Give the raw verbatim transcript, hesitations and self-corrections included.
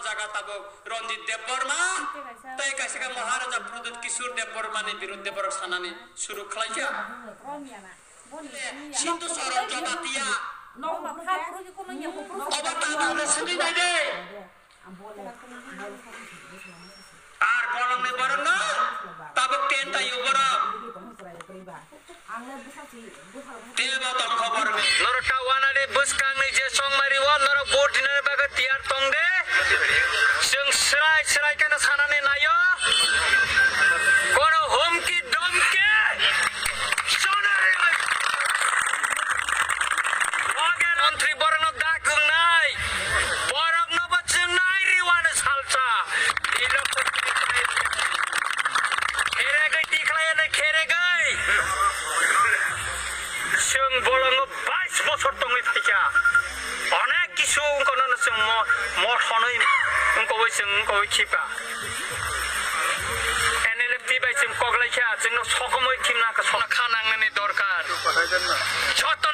Jaga tabuk Ranjit Debbarma tei kaisa khe Maharaja Pradyut Kishore Debbarmani birudde borok sanani suru khlaikha. Sindhu Charan Jamatia. Obo tabukno swngwi nai de. Ar bolongni borokno tabuk ten taio borok. Tebo tongkho borokni. Norok ta wanani bwskangni je chongmari o norok vote dinani bagwi tiyar tong de. Chwng srai srai kheno sanani naio. Kono humki domki. Sonari. Oge montri borokno dak wngnai. Borokno bo chwng nai riwano salsa. Kheregwi tikhlai ene kheregwi. Chwng bolongo bais bosor tongwi phaikha. Onek kisu wngkha nono chwng mo-, mothonwi wngkha bai chwng wngkha bai khipa. N L F T bai chwng koklaikha, chwngno sokomoi khimna kha, sokna kha nangnani dorkar. Joto